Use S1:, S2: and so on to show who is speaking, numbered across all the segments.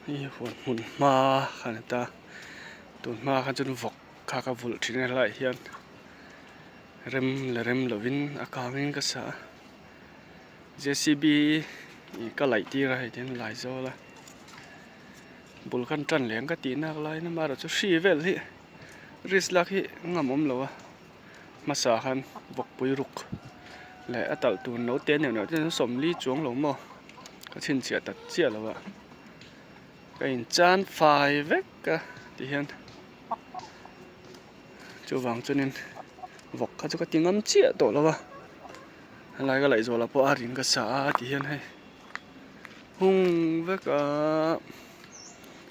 S1: Hei huan hmun hma kha a ni ta tun hma khan chuan vawk kha ka vulh thin a helaiah hian rem la rem lovin a kangin ka sa a J C B ih ka laih tir a hei tihian lai zawl a bul khan tan leh ang ka tih nak laiin amaherawhchu hri vel hi risk lak hi ngam awm lo a. Hmasa khan vawkpui ruk leh a talh tur no te neuh neuh te chu 40 chuang lo maw ka chhinchhiah ta chiah lo a ka inchan fai vek a ti hian chuvang chuanin vawk kha chu ka ti ngam chiah tawh lo a helai ka laih zawh lah pawh a ring ka sa a ti hian hei hung vek a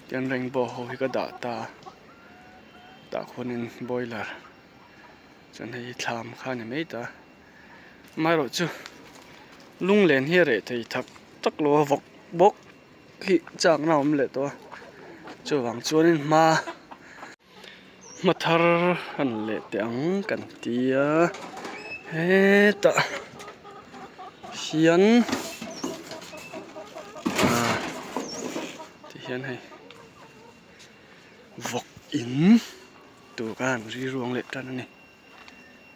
S1: tian rainbow ho hi ka dah ta a. Tah khuanin boiler chuan hei hi thlam kha a ni mai ta amaherawhchu lunglen hi a reh thei thak tak lo a vawk bawk hi chakna a awm leh tawh a chuvang chuanin hma hma thar a ni leh teh ang kan ti a hetah hian ah tihian hei. Vawk in tur khan ri ruang leh tan a ni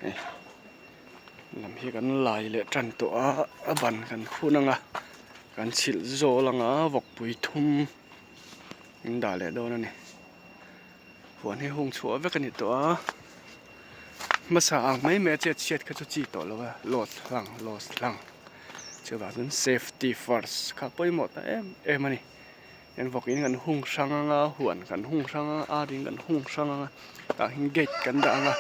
S1: hei lam hi kan lai leh tan tawh a a ban kan khun ang a kan chhilh zawl ang a vawk pui thum in dah leh dawn a ni huan hi hung chhuah vek a ni tawh a hmasa ang mai mai a chet chhiat kha chu chi tawh lo a loss hlang loss hlang chuvang chuan safety first kha pawimawh ta em em a ni. Eng vawk in kan hung hrang anga huan kan hung hrang anga ar in kan hung hrang anga tah hian gate kan dah anga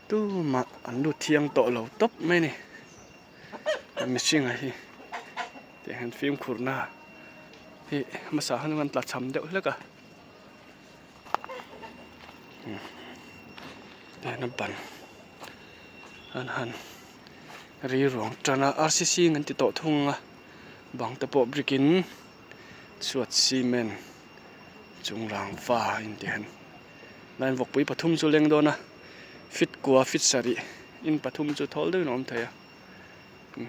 S1: tumah an lut thiang tawh lo tawp mai a ni a mihring a hi tiang hian fimkhur na hi hmasa khan an tla cham deuh hlek a tihian a ban an han ri ruang tan a R C C an ti tawh thung anga. Bang te pawh brick in chhuat cement chung rangva a inti hen line vawkpui pathum chu leng dawn a fit kua fit sarih in pathum chu thawl deuhin a awm thei a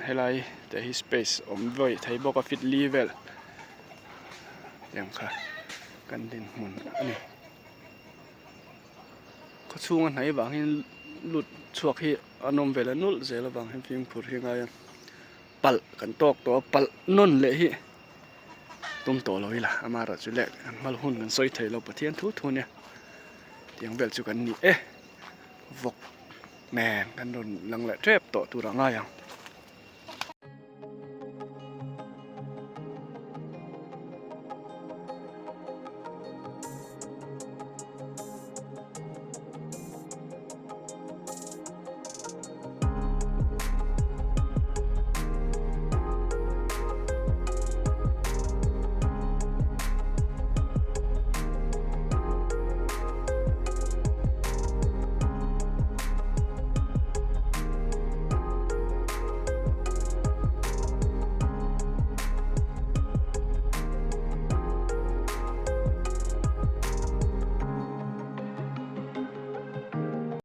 S1: helai te hi space awm vawi thei bawk a fit li vel tiang kha kan dinhmun a ni khaw chhunga hnai vangin lut chhuak hi an awm ve leh nulh zel avang hian fimkhur hi a ngai a. Palh kan tawk tawh a, palh nawn leh hi tum tawh lo ila amaherawhchu leh kan hmal hun kan sawi thei lo Pathian thu thu ania tiang vel chu kan ni e vawk nen kan rawn lang leh tep tawh tur a ngai ang.